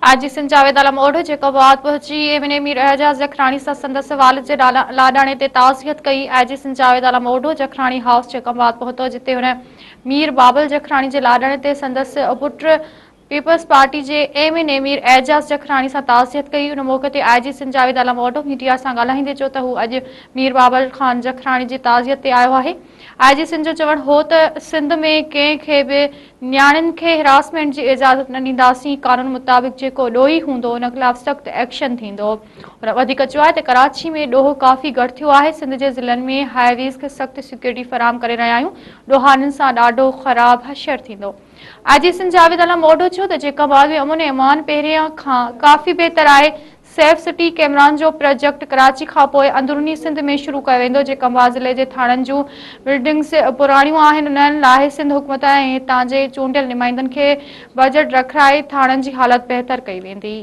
I G Sindh Javed Alam Odho Jacobabad پهچي M N A Mir Ejaz Jakhrani سان سندس والد جي لاڏاڻي تي تعزيت ڪئي. I G Sindh Javed Alam Odho Jakhrani house Jacobabad پهتو جتي هن مير بابل جکراڻي جي لاڏاڻي تي سندس پٽ پيپلز پارٽي جي M N A Mir Ejaz Jakhrani سان تعزيت ڪئي. ان موقعي تي I G Sindh Javed Alam Odho media سان ڳالهائيندي چيو ته هو اڄ مير بابل خان جکراڻي جي تعزيت تي آيو آهي. آء جي سنڌ جو چوڻ هو ته سنڌ ۾ ڪنهن کي به نياڻين کي هراسمينٽ جي اجازت نه ڏينداسين، قانون مطابق جيڪو ڏوهي هوندو ان خلاف سخت ايڪشن ٿيندو. هن وڌيڪ چيو آهي ته ڪراچي ۾ ڏوهه ڪافي گهٽ ٿيو آهي، سنڌ جي ضلعن ۾ هاء ويز کي سخت سيڪيورٽي فراهم ڪري رهيا آهيون، ڏوهارين سان ڏاڍو خراب حشر ٿيندو. آء جي سنڌ جاويد عالم اوڍو چيو ته جيڪب آباد ۾ امن ۽ امان پهريان کان ڪافي بهتر آهي، سيف سٽي ڪيمران جو پراجيڪٽ ڪراچي کانپوء اندروني سنڌ ۾ شروع ڪيو ويندو، جيڪب آباد ضلعي جي ٿاڻن جون بلڊنگز پراڻيون آهن، انهن لاء سنڌ حڪومت ۽ هتان جي چونڊيل نمائندن کي بجيٽ رکرائي ٿاڻن جي حالت بهتر ڪئي ويندي.